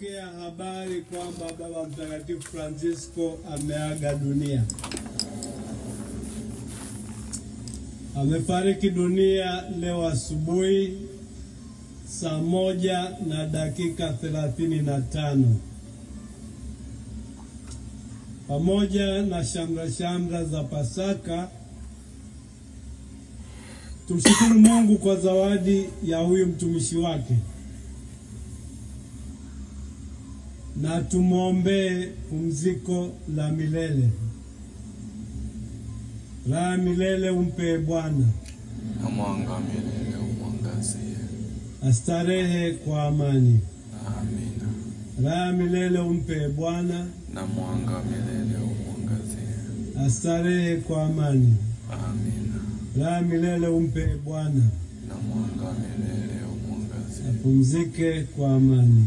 Tumepokea habari kwamba Baba Mtakatifu Francisco ameaga dunia. Amefariki dunia leo asubuhi saa 1:35. Pamoja na shamra shamra za Pasaka, tumshukuru Mungu kwa zawadi ya huyu mtumishi wake, na tumuombee pumziko la milele. Raha milele umpe Bwana, na mwanga milele umwangazie. Astarehe kwa amani. Amina. Raha milele umpe Bwana, na mwanga milele umwangazie. Astarehe kwa amani. Amina. Raha milele umpe Bwana, na mwanga milele umwangazie. Apumzike kwa amani.